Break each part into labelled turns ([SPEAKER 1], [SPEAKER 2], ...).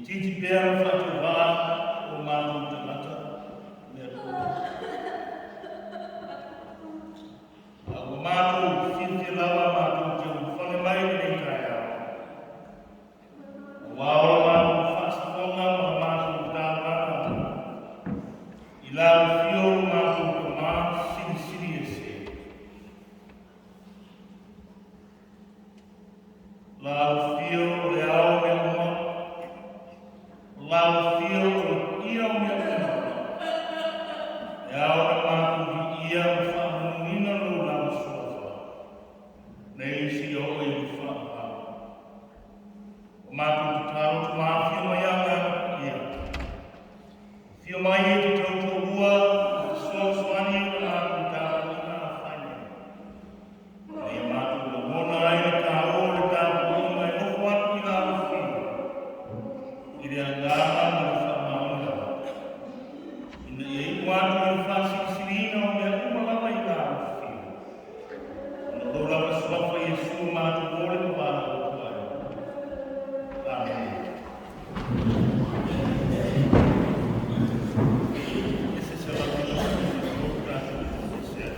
[SPEAKER 1] Itiiti pea le faatauvaa o matou tagata i le Atua. A ua matou fiafia lava matou te ulufale mai i lenei taeao, aua o le matou faasafoga ma le matou taulaga i le afio o lo matou Tama Silisili Ese. Le afio o le Ao o mea uma, le afio o le paia o mea uma, e ao ona matou viia ma faamanuina lou lava suafa, nei seia oo i le faavavau. O matou tatalo atu ma afio mai Agaga Paia. Afio mai e te tautoalua ma fesoasoani i le matou tapuaiga a fai nei. Ina ia matou lagona ai le taua o le tapuaiga e nofo atu i le alofio, i le agaga ma le faamaoni lava. Ina ia iu atu i le faasilisiliina o mea uma lava i le alofio. Ona o lou lava suafa Iesu matou ole ma valaau atu ai. Amene. E 193 tatou faafesea.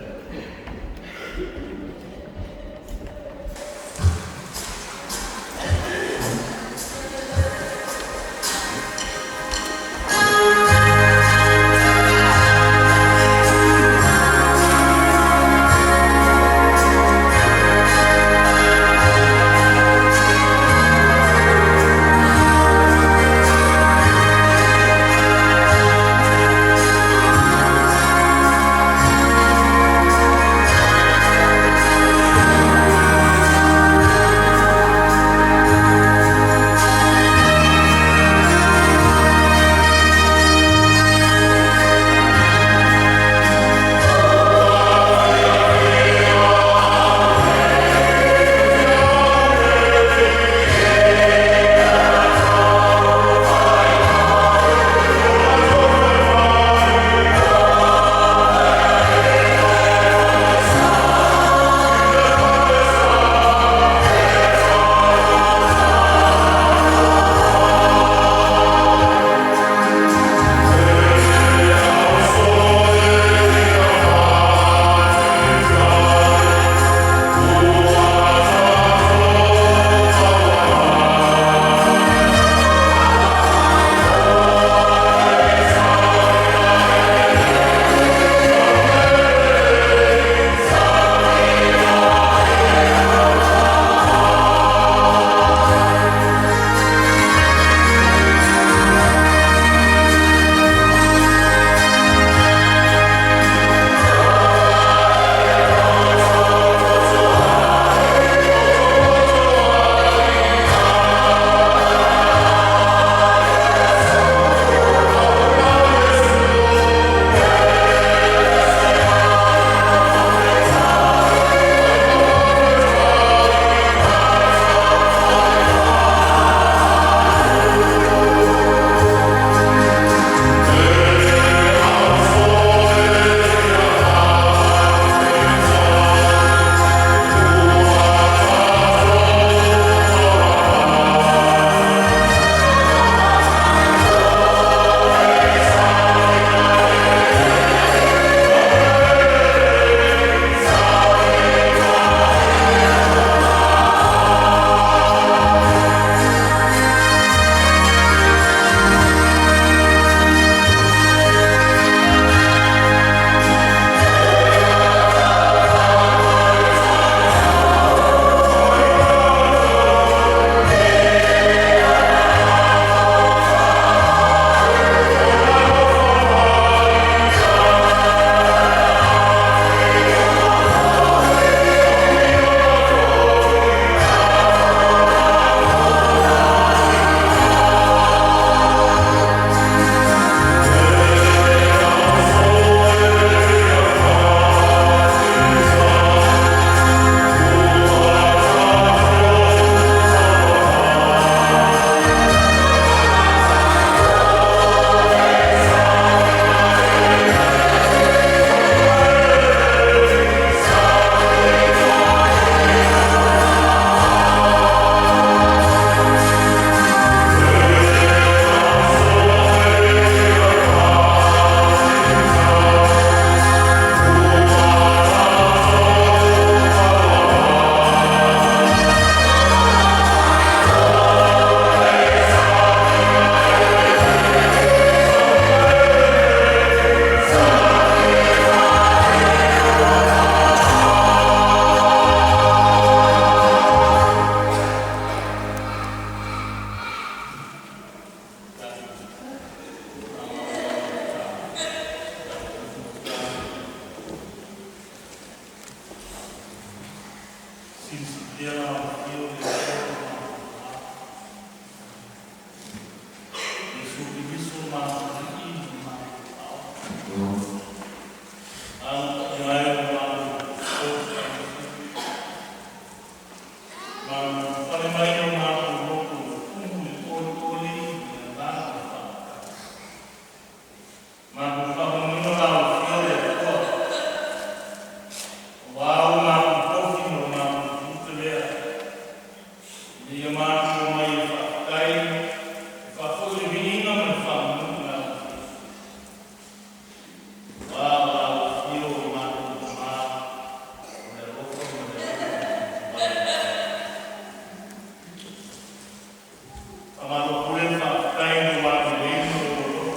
[SPEAKER 1] Faamalo pule ma faafetai i lou agalelei ma lou alofa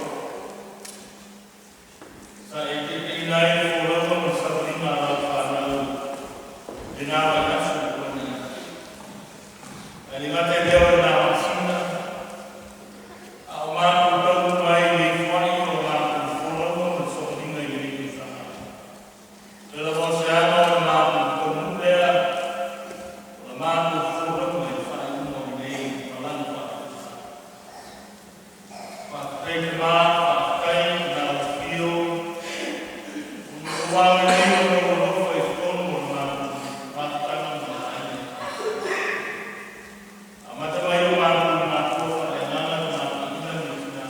[SPEAKER 1] sa e taitaiina ai le folauga ma le savaliga a lau fanau i lena vaiaso ua tuanai atu. Ae le gata i lea o lena masina, a o matou taunuu mai i le itua'i o la matou folauga ma le savaliga i lenei tausaga. O le lava o se ala o le matou taunuu lea o la matou folauga i le faaiuga o lenei malga faaletausaga. Faafetai Tama, faafetai i lau afio ona o lou agalelei ma lou alofa i totonu o le matou mafutaga ma le aiga. Amata mai i o matou matua faaleagaga le Tama Toeaina ma le Tina,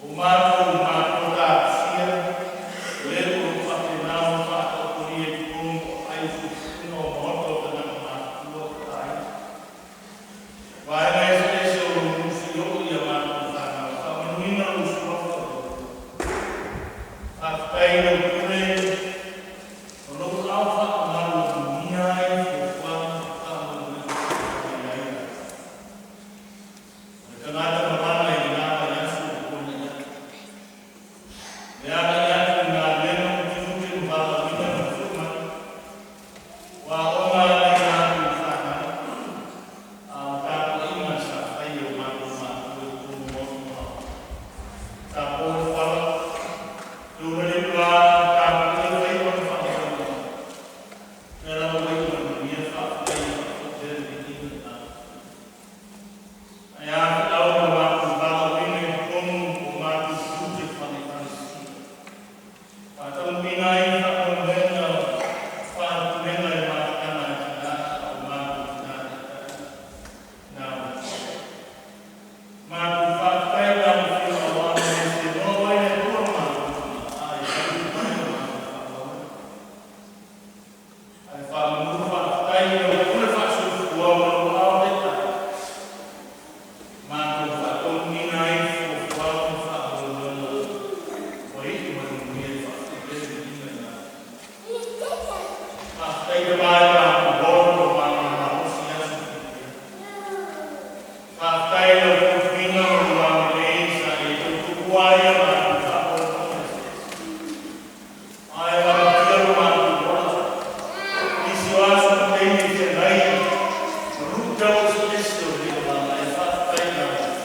[SPEAKER 1] o matou matua tausia, o e o lo o faapena ona faataotolia i totonu o aai o maota o tagata matutua ma aiga. Vaega eseese o lo o musiloo i a matou fanau, faamanuina lou suafa o le Atua. Faafetai i lau pule o lou aao faamalu e manuia ai fuafuaga ma faamoemoega sa i ai. O le tagata malaga i lena vaiaso ua tuanai atu, le agai atu i galuega ma tiute ma valaauina ma le foi mai, o aoga a nai a matou fanau, a o tapuaiga sa fai e o matou matua i totonu o maota ma aoga. Tapo le fala, le va tapuia faiva ma faamatalaga, o lea lava ua iu ma le manuia, faafetai e faafoi pea le viiga i le Ae a feau ma le matou valaauina i totonu o matou tiute faale-Ekalesia, faataunuuina ai faamoemoega faalepulega i le mafutaga a tina a o matou tina taitai na matou faafetai i lau Afioga aua a le seanoa mai le Atua ma matou tina, ai mai le matou faaaloalo ae faamanu faafetai i lau pule faasoifua ma lou ao taitai, matou faataunuuina ai fuafuaga ma faamoemoega ua iu ma le manuia e faafoi pea le viiga i le Faafetai Tama i le matou ola ma lo matou malosi i aso filifilia. Faafetai i lau puipuiga ma lou agalelei sa e tautoaluaina ai a matou faamoemoega eseese ma e lamatia lo matou ola i nisi o aso ma taimi e feagai ma luitau eseese o lenei olaga. Ae faafetai i lau Afioga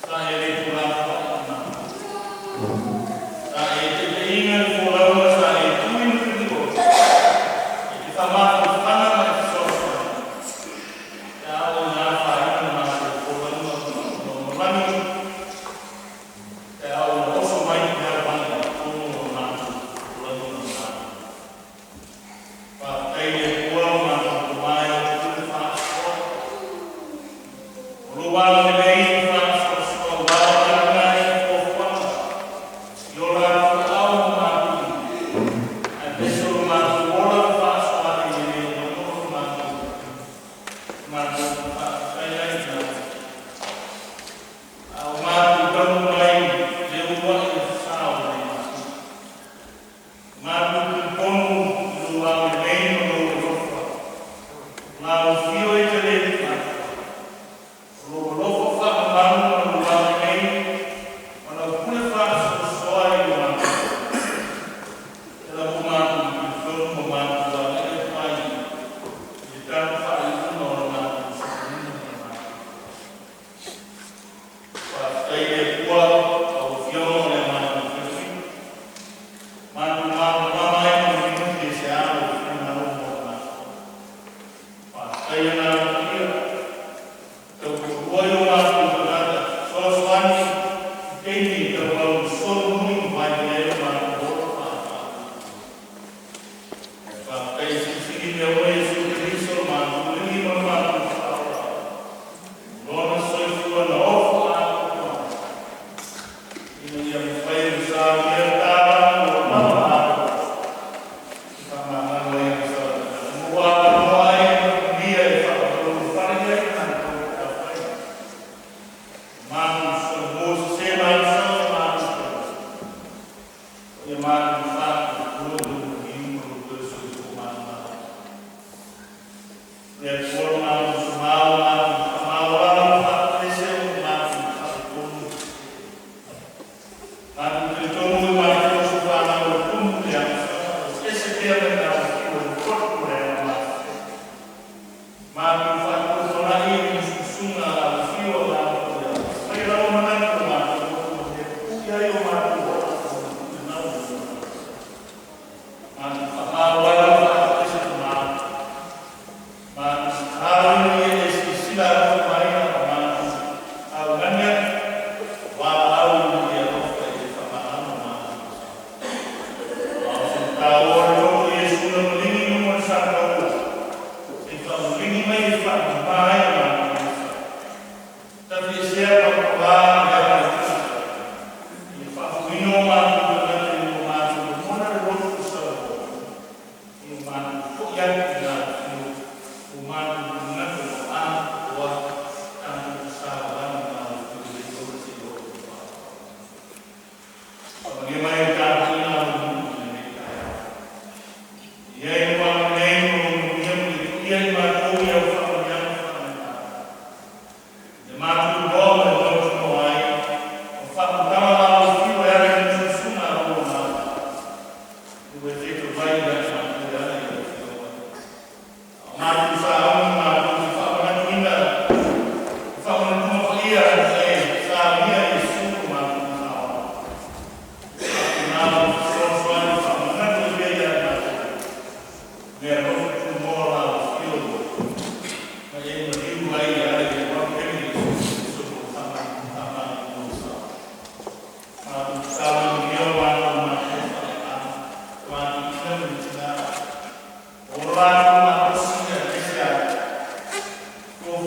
[SPEAKER 1] sa e le tuulafoai i matou, sa e taitaiina le folauga, sa e tu'i le filioto e te faamafanafana ma e fesoasoani pe a oo ina afaina le matou folauga manumalagi, pe a oo ina oso mai peau mai i totonu o le matou folauga ma le matou. Faafetai i le Atua lo matou Tama e ou pule faasoa, o lou agalelei ma faasoasoa ua aoaina ai fuafuaga i o latou aao ma matou lima, aemaise o lo matou ola ma faasoa ai e le manono lo matou matou faafetai ai i lau a o matou taunuu mai le uluai sā o lenei masina. Matou talitonu i lou agalelei ma lou alofa, lau afio e te le o lou alofa.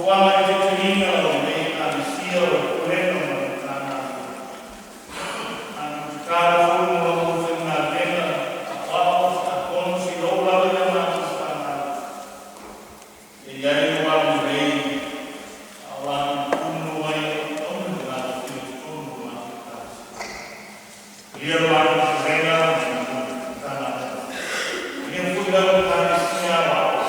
[SPEAKER 1] Fuafuaga i le taitaiina o lenei Ekalesia o le Pulega ma le Matagaluega. Matou tatalo foi mo lau aufaigaluega aoao, tiakono, seia oo lava ia matou fanau, ia i ai lou agalelei a o latou tu ai o auauna i le alofia i totonu o le matou Ekalesia. Ia le matou Pulega ma le Matagaluega, ia foi lau Ekalesia Aoao,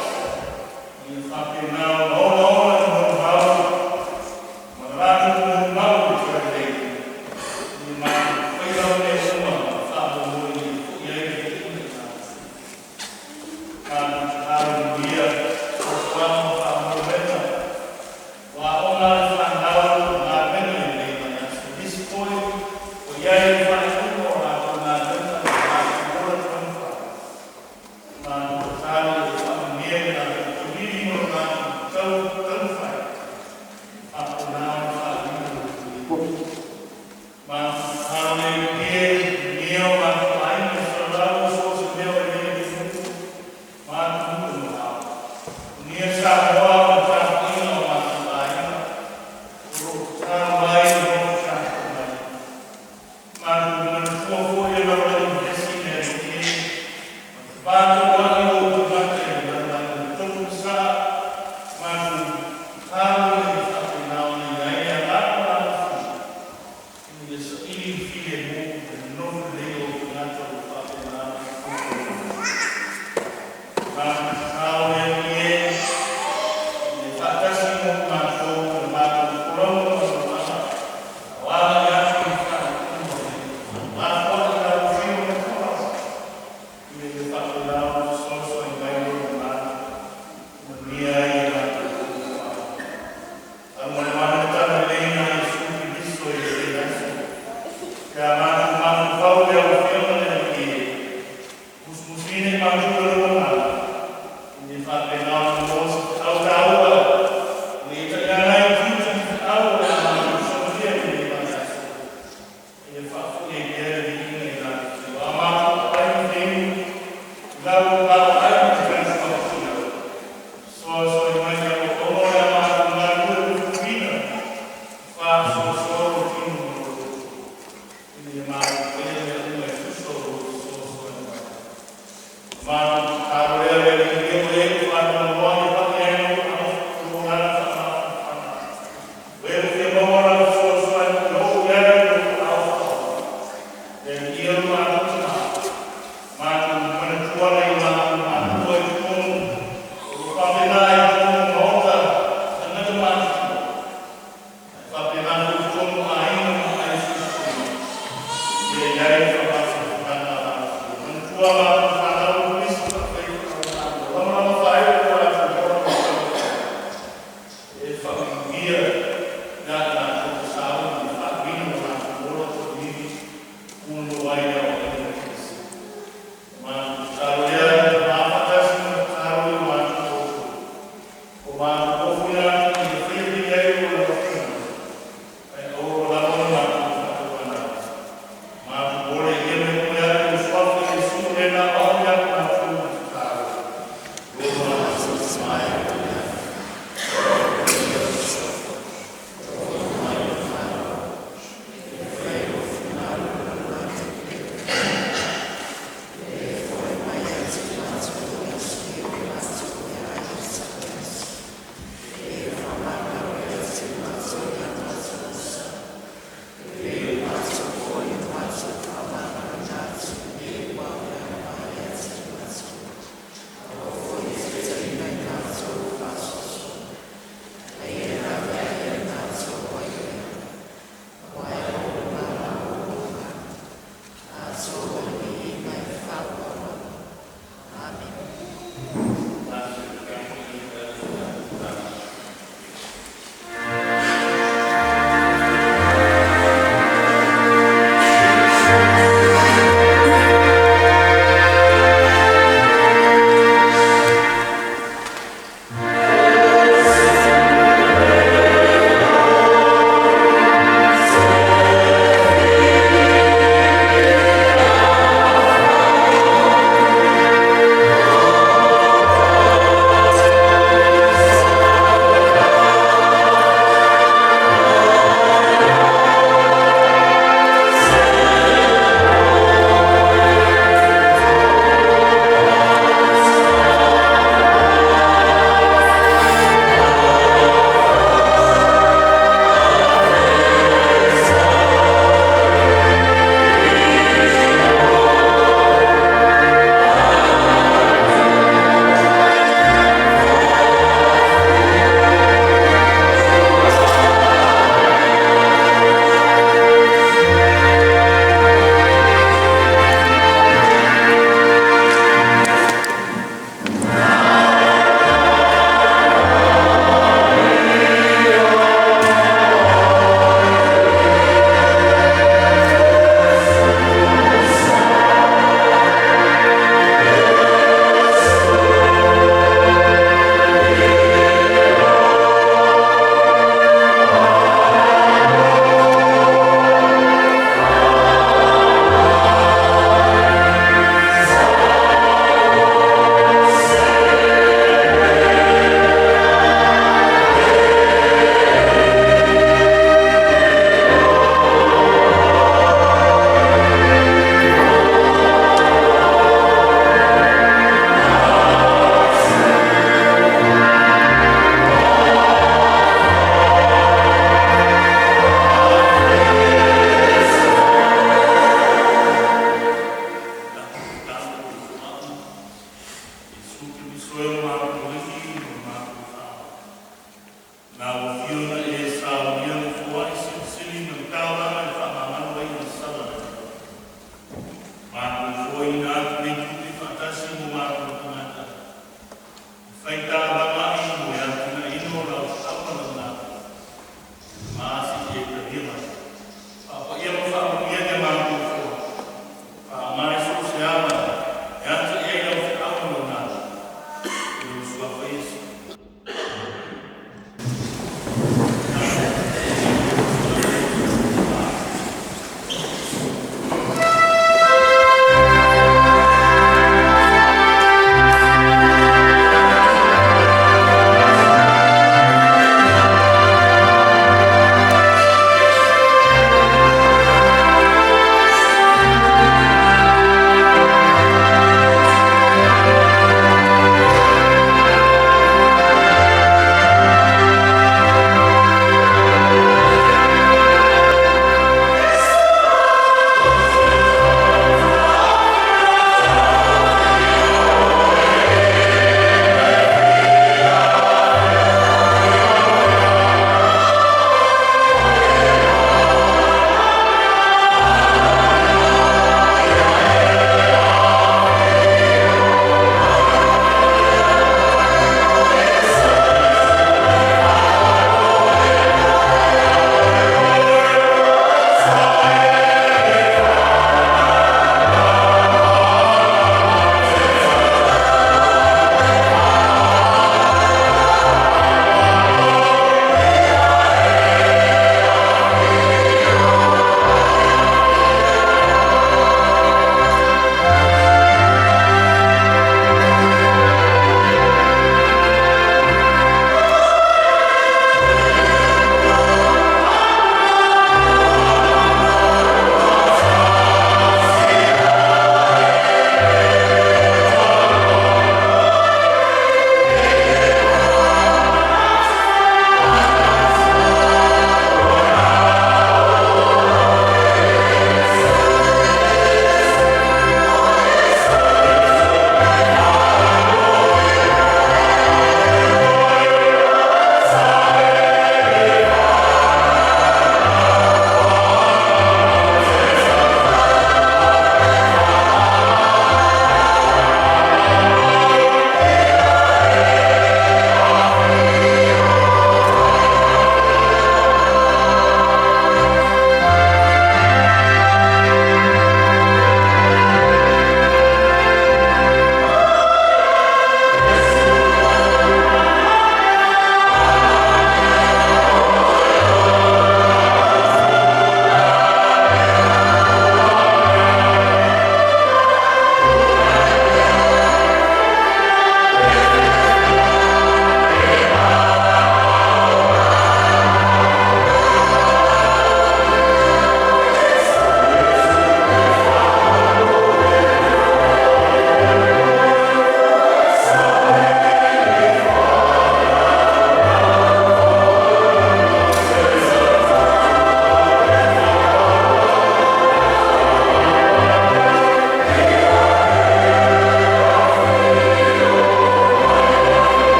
[SPEAKER 1] ia faapena ona olaola le molimau ma le latou molimau i le talalelei, ina ia matou faia lava mea uma ma faamoemoe ina ia foi ai le viiga i le Matou tatalo manuia fuafuaga ma faamoemoega o aoga a le fanau ma galuega i lenei vaiaso, nisi foi ua i ai le faaiuga o latou galuega ma o latou ola taumafai. Matou tatalo ia faamanuia i le latou tauivi ma lo latou taumafai, faapena ona faaaliga lou filemu. Matou tatalo le Atua e manuia o matou aiga i Salau ma so o se mea o i ai le atunuu ma atunuu e mamao. Manuia Samoa ma le tapuaiga a o matou aiga o lo o tatalo mai ma nofo tapuai mai. Matou manatua foi le lalolagi vevesi le Alii e, ma fevataua'i o ou tagata i le lalolagi. O le tofu masaa, matou tatalo ina ia faapena ona i ai le agaga maalofia ina ia saili le filemu ma le nonofo lelei o ou tagata o lo o faapena ona tautuaina. Matou tatalo le Alii e, ina ia faatasi ma matou i le matou folauga ma sauaga o agai atu i le faaiuga o lenei tausaga. Lafoai i lau afio ma le ina ia faapena ona fesoasoani mai Lona agaga e manuia ai a matou fuafuaga. Faamanumaanu le talalelei na Iesu Keriso i lenei aso. Pe a matou mafaufau i lau Afioga le Alii e, musumusuina i matou e lou Agaga, ina ia faapena ona maua se feau taua ina ia taiala ai tiute ma feau o le a matou solia i lenei vaiaso, a ia faafoi ai pea le viiga i lau Afio. A matou aai ma feinu i lau vaavaai ma te talifuatia, fesoasoani mai i lau auauna o le a matou galulue puipuiina, faasoasoa lou tino ma lou loto, ina ia matou faia mea uma e tusa o lou fesoasoani mai. Matou tatalo lea le Alii e o e ua faanoanoa ia pai ai lou agaga faamafanafana. O e ua fia maua lau fesoasoani, ia oo i ai lou aao faaola. Le Alii e lo matou Tina, matou manatua nai o matou matua i totonu o lo o faapena i totonu o maota tagata matutua, ae faapena foi i totonu o aiga ma aiga ia i ai le faamafanafanaga a latou. Manatua matou fanau i Kolisi faafaiva lamalama faaiu o latou ola ma taumafai e faamanuia ia i latou o sauni e faatuina ma latou ola tauivi punono ai le aoaiga a Keriso. Matou tatalo lea ma faatasi ma tatalo i o matou loto o matou ofoina atu ina ia faia pea i ai o lau finagalo, ae aua lava ona matou faatauanau. Matou ole ia mea uma ia te oe suafa Iesu le na ao ia te matou ma tatalo. Lona mai.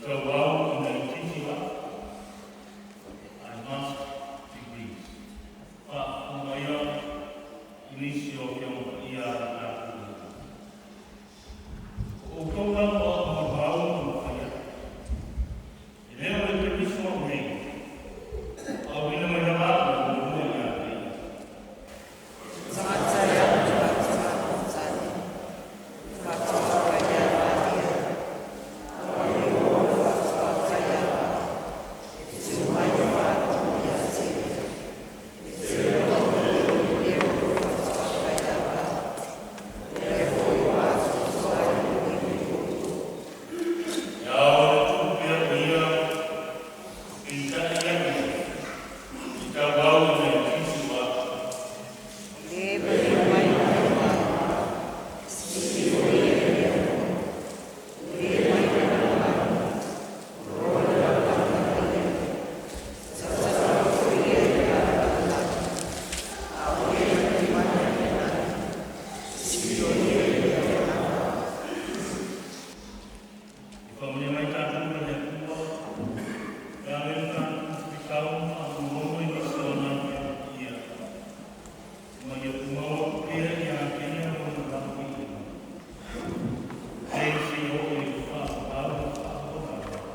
[SPEAKER 1] Tauau ina itiiti o a'u. I must decrease. Faafofoga maia i nisi o Afioga Paia a le tatou atunuu. O outou lava o a'u maumau ma mafai atu. E le o le Keriso a'u nei, auina mai lava a'u e muamua ia te ia.
[SPEAKER 2] Tagata e au te faatoa ia maria o ia e mai ia te e
[SPEAKER 1] E ao ina tuu pea o Ia, peitai ane, e tauau ina itiiti o a'u.
[SPEAKER 2] Le maliu mai o le mai
[SPEAKER 1] E faamanuia mai tatou e le Atua, e ala i le tatou feetau ma faalogologo i nisi o ana Afioga Paia, ma ia tumau atu pea ia te ia Lona agaga viia, nei seia oo i le faavavau ma le faavavau.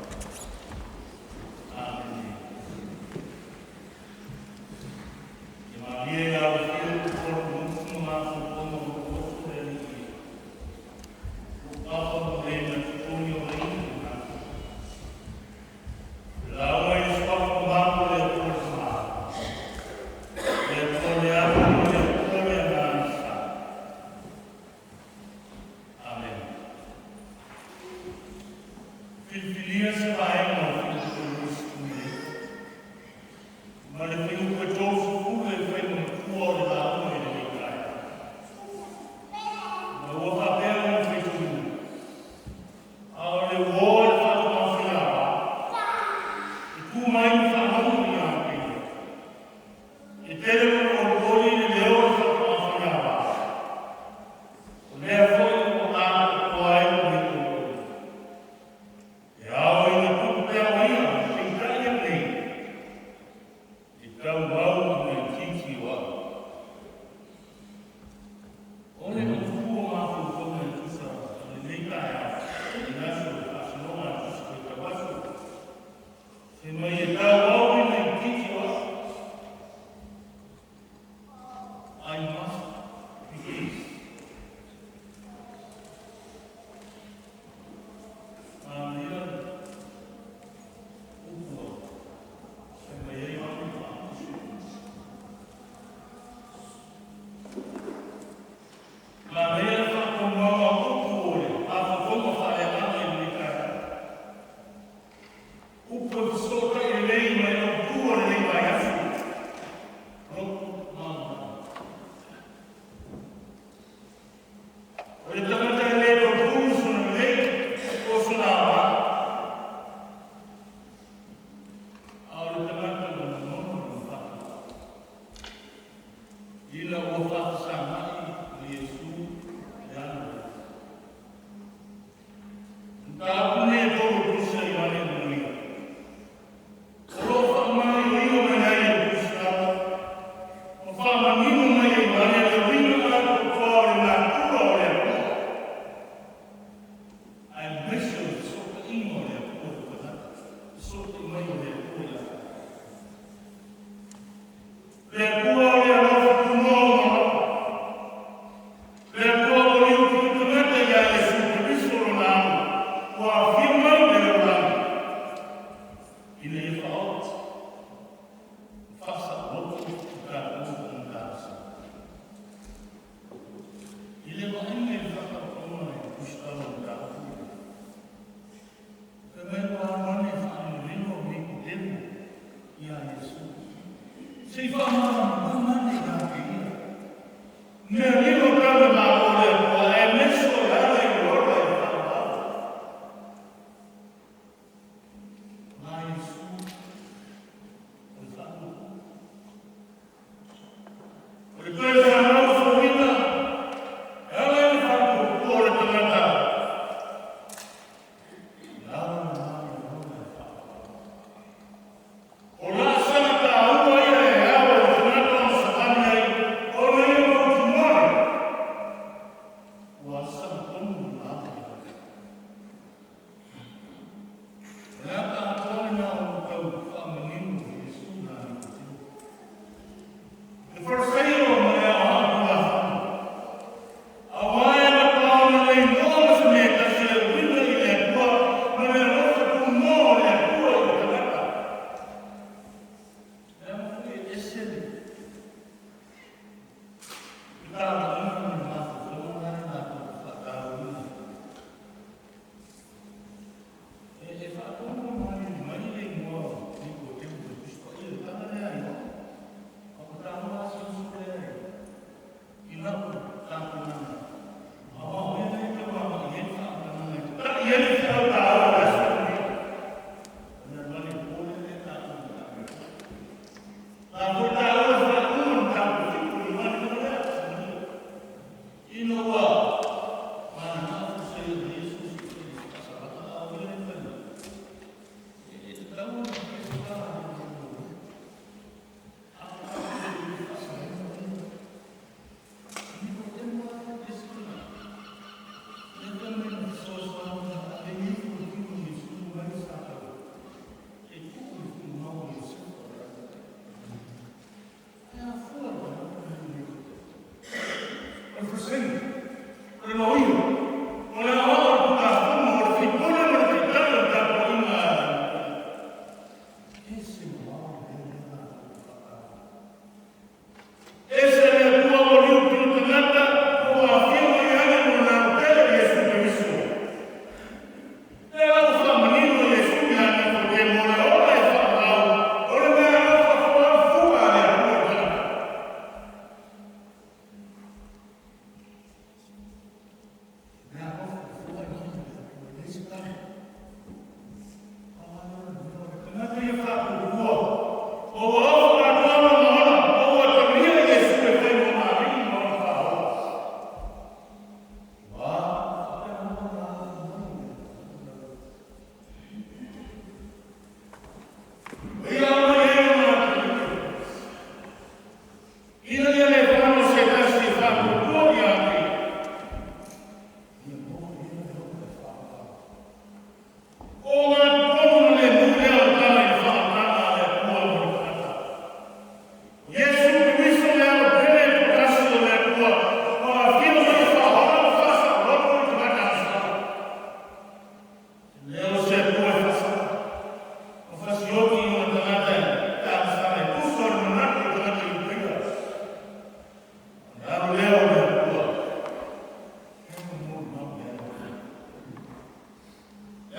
[SPEAKER 1] Amene. Ia malie i lau afio upolu upu ma mafaufauga o lou loto le Alii e. Ua papa mo le na totogi o le inu na. Lauga i le suafa mamalu o le Atua le Tama, le Atua le Alo ma le Atua le Agaga Sa. Amen. Filifilia se vaega o Filipi Lusi ma le fuaiupu e 30 e fai ma matua o le lauga i lenei taeao. Ma ua faapea ona faitauina, a o le uō i le faatoaga faiava, e tu mai ma faanono ia te ia. E tele lona olioli i le leo o le faatoaga faiava, o lea foi ua atoatoa ai lou nei olioli. E ao ina tuu pea o ia, peitai ane, e tauau ina itiiti o a'u. O le upu o mafaufauga e tusa o lenei taeao, i aso o le faasinoga a Tusi Faitau Aso, fai mai e tauau ina itiiti o a'u. I must decrease. Manaia upu a fai mai ai o a'u faamusu. Manaia le faatonuga o upu o le mafaufauga faaleagaga i lenei taeao. Upu e fesootai lelei ma le autū o lenei vaiaso. Loto mama. O le tagata e le tautu i sona lelei po o sona aoga. A o le tagata ua lagona lona faatuatua. Ina ua faafesagai ma Iesu le Ana o le Atua. Mataupu lenei e tolu o Tusi a Ioane Mulia. O lo o faamaioio mai ai e le Tusi lava, ma faamanino mai e Ioane le uiga atoatoa o le natura o le Atua. Aemaise o le fesootaiga o le Atua i le tagata, fesootai mai o le Atua ia tatou. Le Atua o le alofa tunoa o malama. Le Atua ua liuti le tagata ia Iesu Keriso lona Alo, ua afio mai i le lalolagi, ina ia faaola, faasaoloto i tatou faigata sa. I le vaaiga i le faataotoga i le tusitala o mataupu lenei, fai mai ua alu ane e faalinolino Nikodemo ia Iesu. Se i faamalamalama ane ia te ia. Mea lilo tau le Malo o le Atua aemaise o le ala i le ola i le faavavau. Ma Iesu o le faapuupuu. O le toe fanau fouina, e ala i le faapuupuu o le tagata. Le ala lena.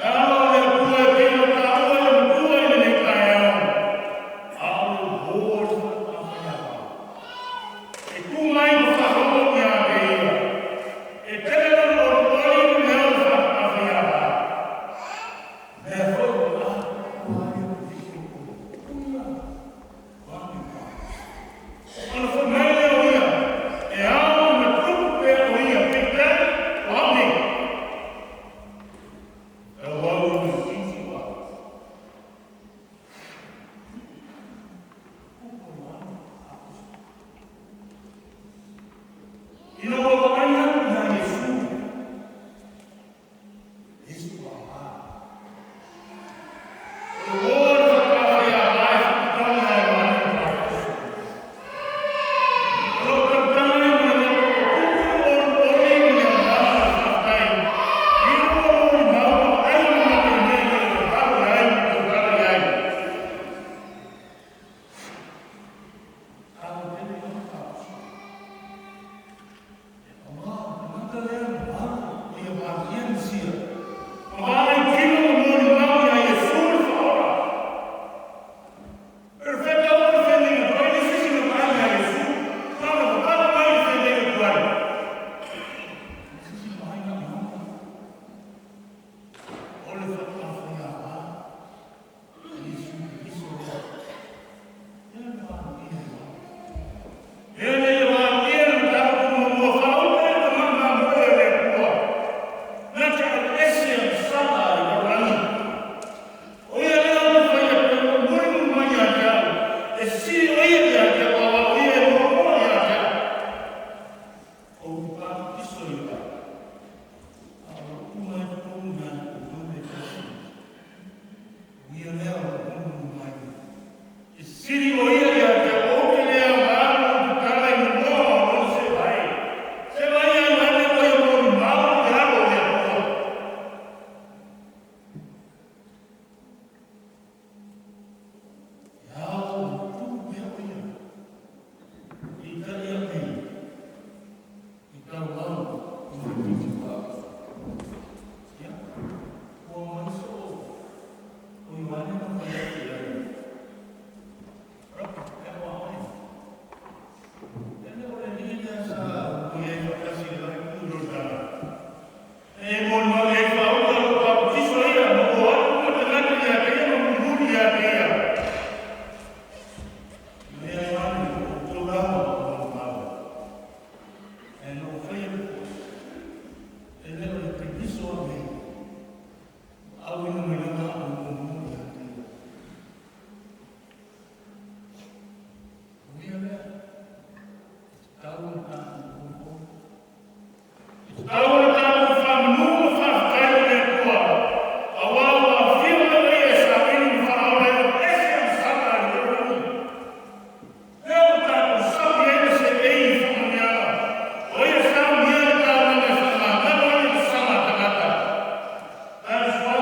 [SPEAKER 1] Alo le Auina mai lana Aao muamua ia te ia. Uia lea, e tatau ona tatou tolotolo. E tatau ona tatou faamanu ma faafetai i le Atua, auā ua afio mai o Ia e saili ma faaola e aveese agasala a le lalolagi. Lea ua tatou sauni ai ma seei i faamanuiaga, o Ia e saunia le taulaga e faamagalo ai agasala a tagata. That is why.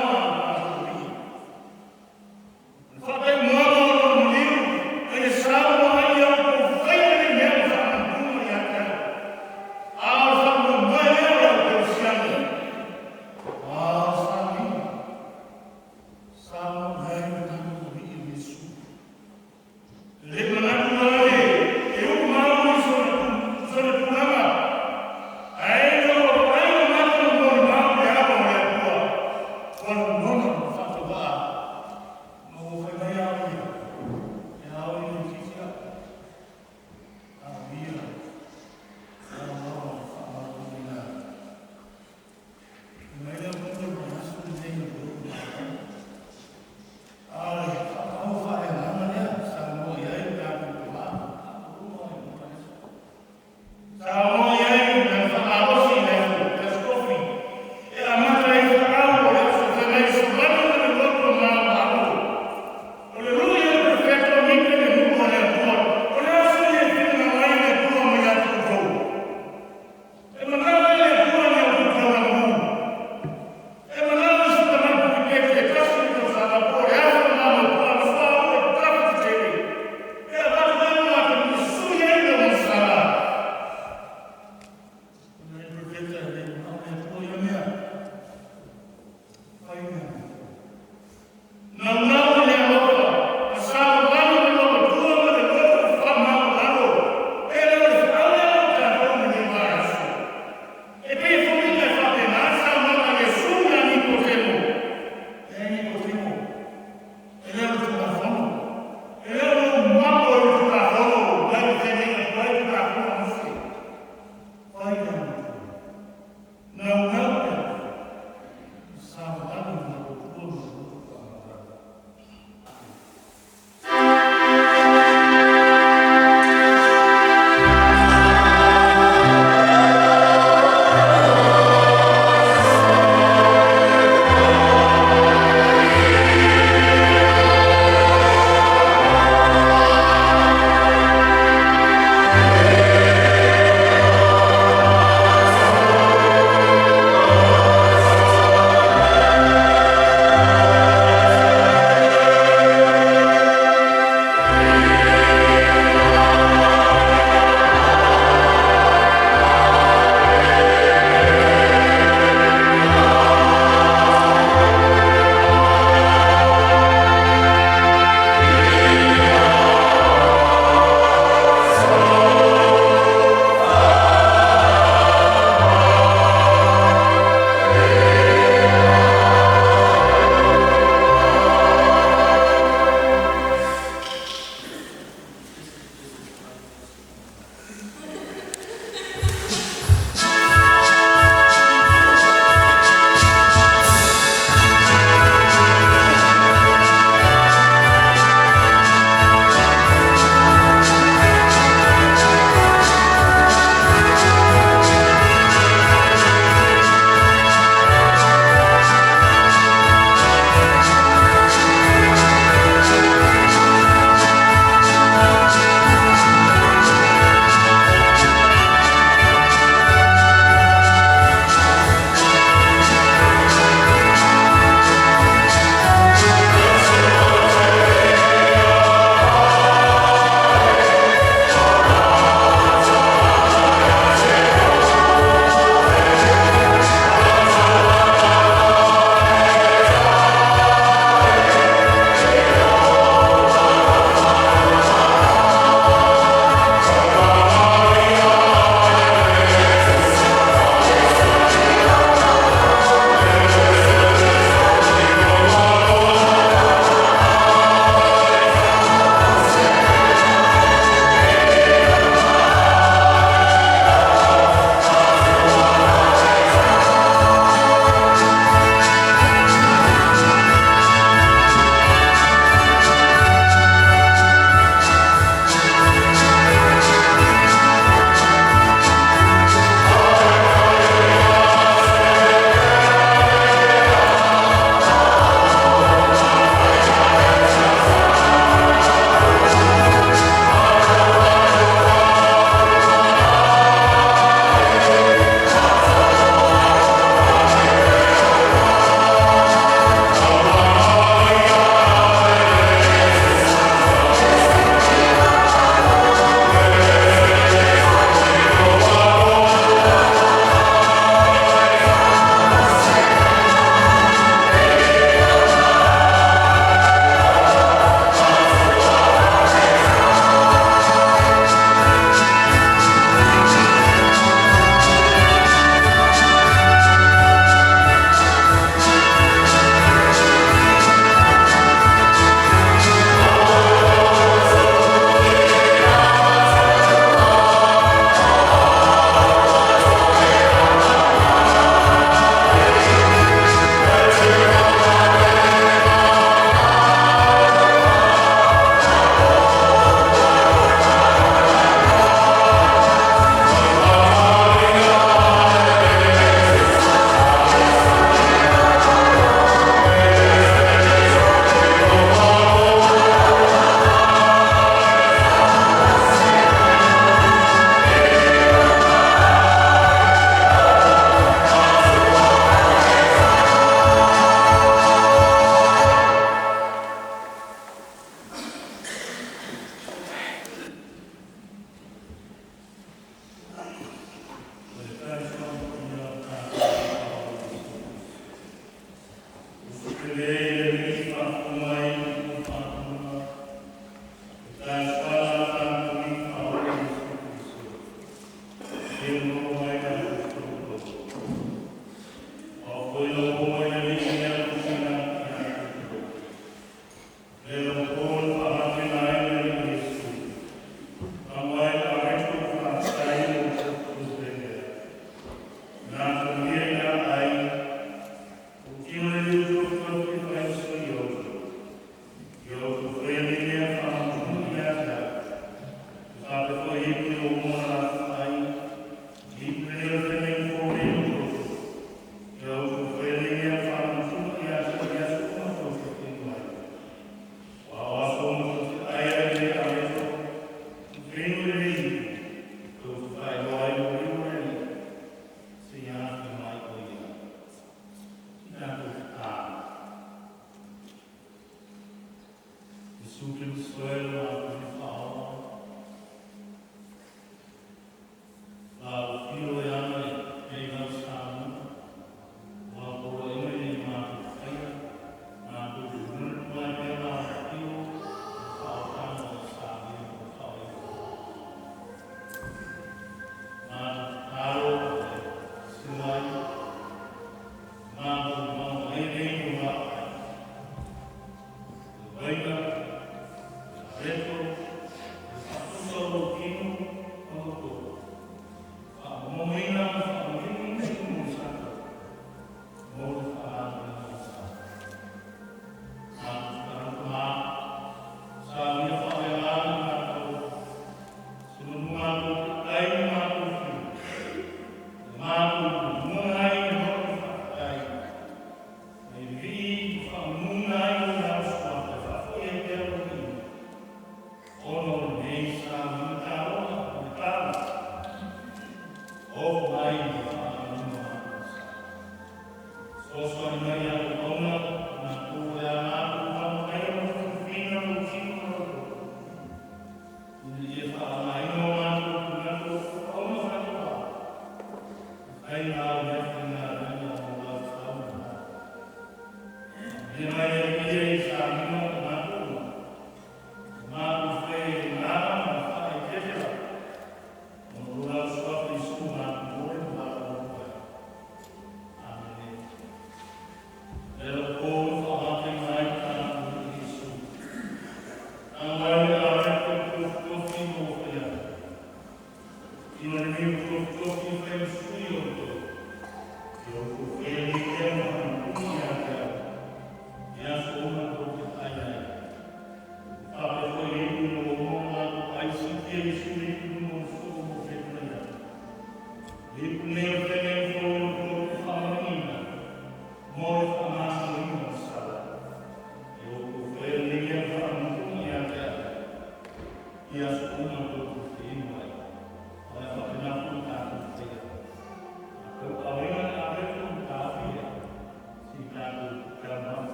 [SPEAKER 1] Ia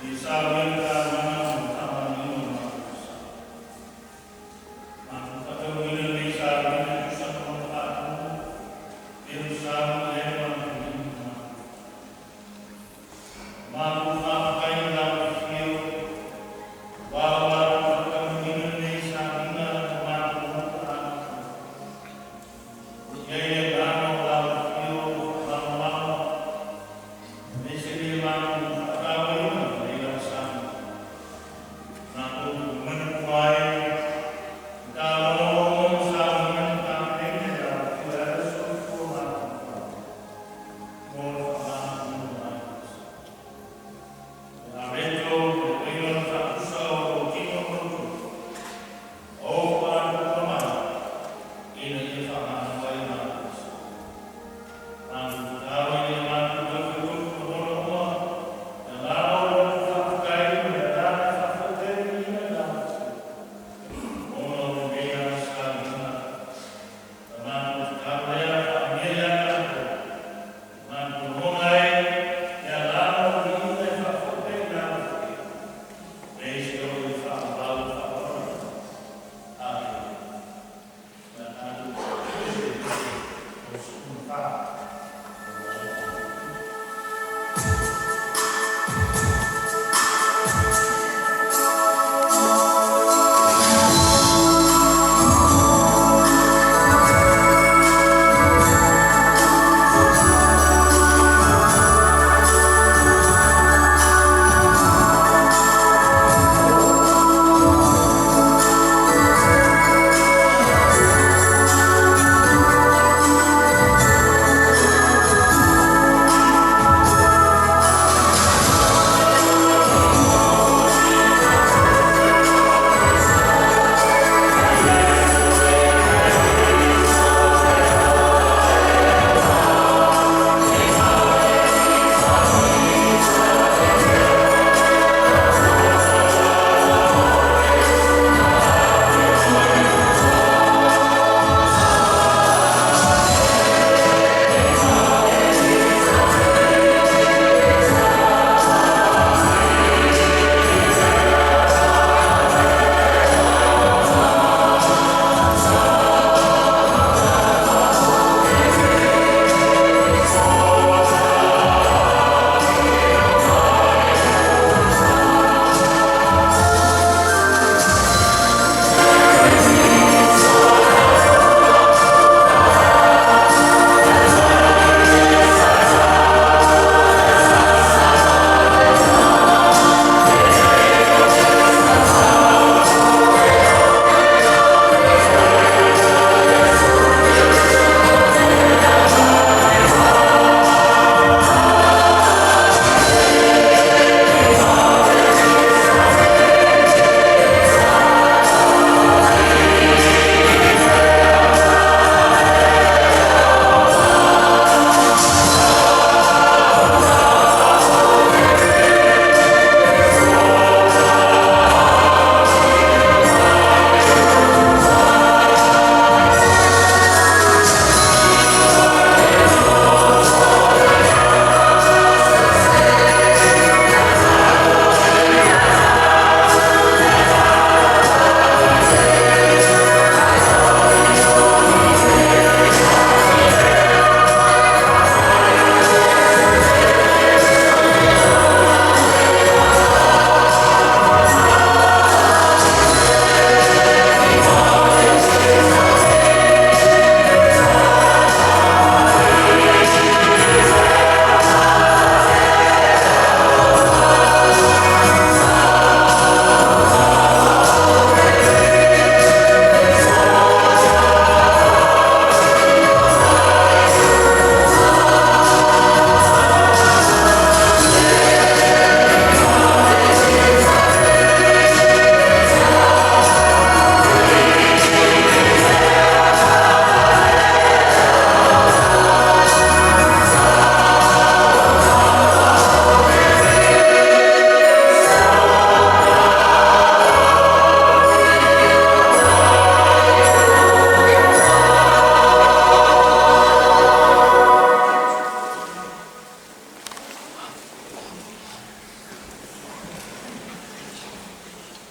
[SPEAKER 1] I sa le ta na ma ta ma ni ma ma sa. Ma ta ta ni le sa le sa ma ta e sa le ma ni ma. Ma ma kai la fio wa wa ta ni le sa ni na ma ta. Ia ia la la fio la ma me se le ma ta wa ni le la sa.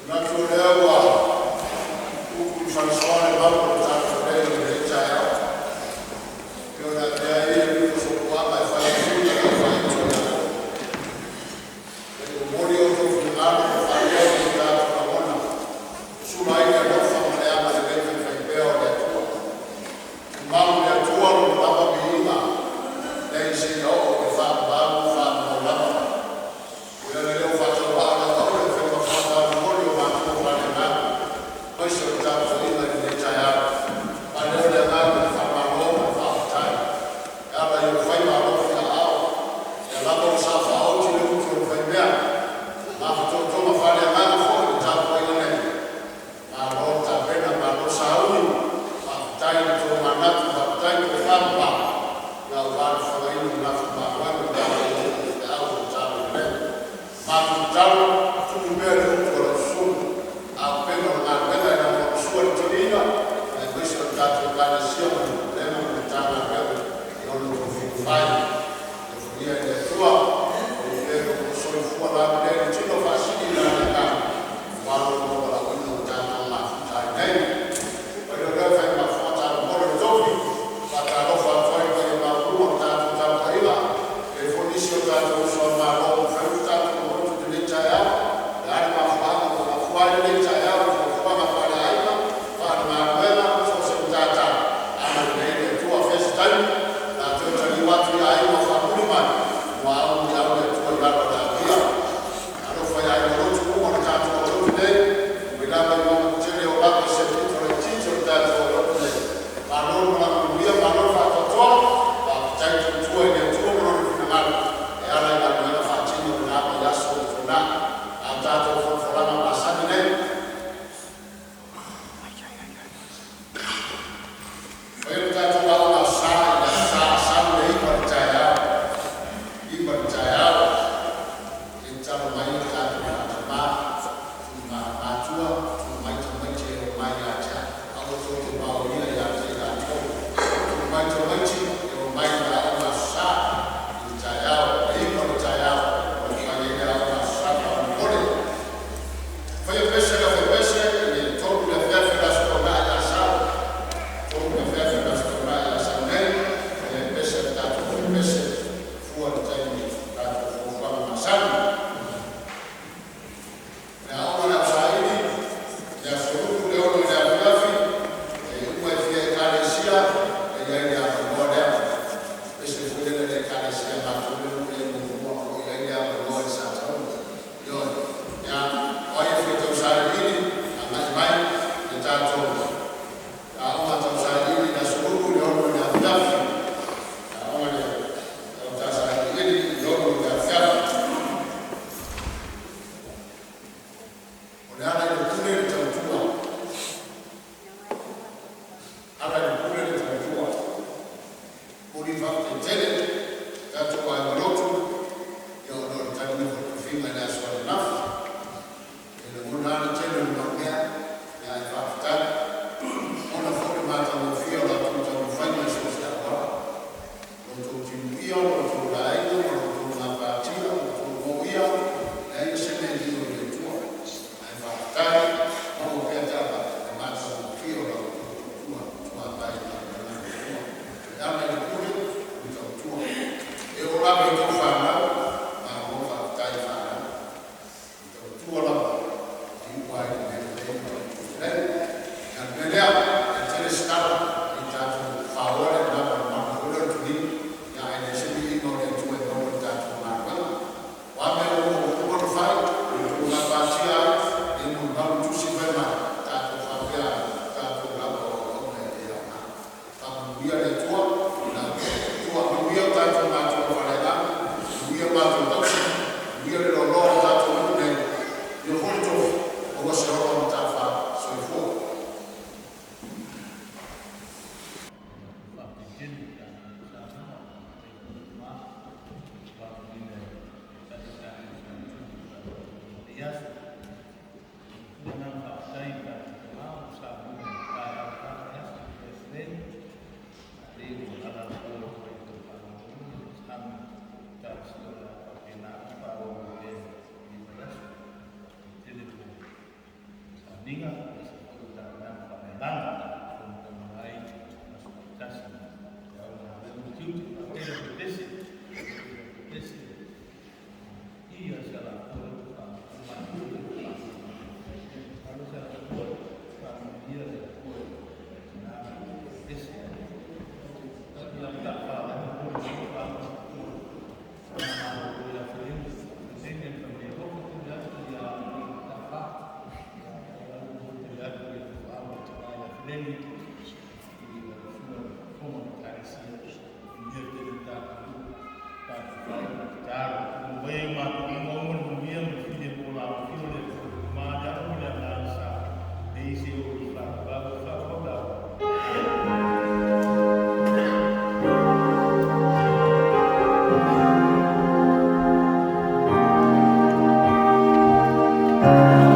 [SPEAKER 3] Manatu o lea ua upu i falesoa le malu o le tatou nei i lenei taeao, e pei ona e avea ai le upu a Sopuaga e fai ai ma sui o le aofaiga o Iakopo. E momoli outou finagalo ma faaleo ni o tatou lagona, sula ai le alofa ma le agalelei faifaipea o le Atua. Tumau i le Atua lona lava viiga nei seia oo i le faavavau faavavau lava. Ui lea ua faatauvaa i lau auli le faiva taumolimoli o matua faaleagaga aemaise o le tapuaiga i lenei taeao. E faaleo le agaga o le faamalo ma le faafetai e ala i ou faiva alofi aao, lea lava ua sao faaoti le utu a le faimea, mafatotoga faaleagaga foi i le tapuaiga nei. Malo le tapena, malo sauni, faafetai le tomanatu, faafetai le tofamamao aua le fofagaina o le latou galuega ma le feau o le talalelei. Matou tatalo, tumu pea le utu a lau susu auupega o le galuega e lagolagosua i le toeaina aemaise o le tatou Ekalesia ma le Pulega ma le Matagaluega i ona tofiga fai. Alofagia e le Atua maua pea lo outou soifua laulelei i le tino faasili i le agaga aua lo outou valaauina ua tatou mafuta ai nei. Ona faapea lea ona fai ma fofoga taumolimoli o le tofi, e faatalofa atu ai i le paia maualuga o le tatou tapuaiga. E i ai foi nisi o tatou uso a Malo ua mafai ona tatou mafuta i lenei taeao. O le a le mafuaaga ua mafua ai lenei taeao i fuafuaga faaleaiga, faalegaluega, so o se matata, agalelei le Atua. Afea se taimi o le a toe taliu atu i aiga o faamuli mai, ua auliauli le Atua i lalo o le amio. Alofa i aiga lotu uma o le tatou atunuu nei, mai lava i mauga tetele e oo lava i se pito laitiiti o le tatou atunuu nei, malo le malaga manuia, malo le faatoatoa, faafetai tautua i le Atua ma Lona finagalo e ala i galuega faatino i lena vaiaso ua tuanai. A o tatou folafolaga masani nei, e faia le tatou Aoga Aso Sa i le Aso Sa sau i le 9:00 i le taeao, 9:00 i le taeao. Se i tatalo mai le tatou tama, matua, tuu mai tamaiti e omai ia te au. Aua tou te maoia ia te i latou. Tuu mai tamaiti e omai i le Aoga Aso Sa i le taeao, i le 9:00 i le taeao e fai ai le Aoga Aso Sa faamolemole. Faia pese a le aufaipese i le 3:00 i le afiafi o le Aso Toonai i Asau, 3:00 i le afiafi o le Aso Toonai ia Asau nei e fai ai pese a le tatou aufaipese e fua i le taimi o tatou fonotaga masani. O le Aoga a le Au Saili i le Aso Lulu i le 6:00 i le afiafi, e uma e fia Ekalesia e i ai le avanoa lea. Pese foi lele i le Ekalesia a matou lea na ou i ai muamua o lo o i ai le avanoa i le Sataua. Ioe. Ia, o ai e fia tausailiili, agai mai i le tatou aoga tausailiili i le Aso Lulu i le 6:00 i le afiafi. Le aoga lea tausailiili i le 6:00 i le afiafi. O le ala i le pule le tautua, ala i le pule le tautua. Momoli le faafetai tele i tatou aiga lotu ona o le tali mai o tofiga i le aso ananafi. E lagona lava le tele o le mau mea, ae faafetai. E lagona foi le matagofie o la outou taumafaiga i so o se auala, lo outou timuia, lo outou laei ma lo outou gapatia, lo outou moia, e leai se mea e lilo i le Atua. Ae faafetai.
[SPEAKER 1] Filifiliga, aemaise foi o tapenaga faaleagaga e fonotaga ai aso taitasi. E ao ina avea ma tiute, faatele pepese, pepese, ia se alafua le faamanuia. Alo se alafua, faamanuia le Atua i tina ma pepese. Ia ta fa la ni ko ni fa ma ia feleni feleni le famia ko ko ya ya ta fa ya ya ko te ya ya fa ma ta ya feleni i la sua forma de carecia ia te ta ta fa ta mo e ma ko mo mo mo ia mo fili mo la mo fili le ma ya mo le la sa e isi o fa ba fa fa ba.
[SPEAKER 2] Thank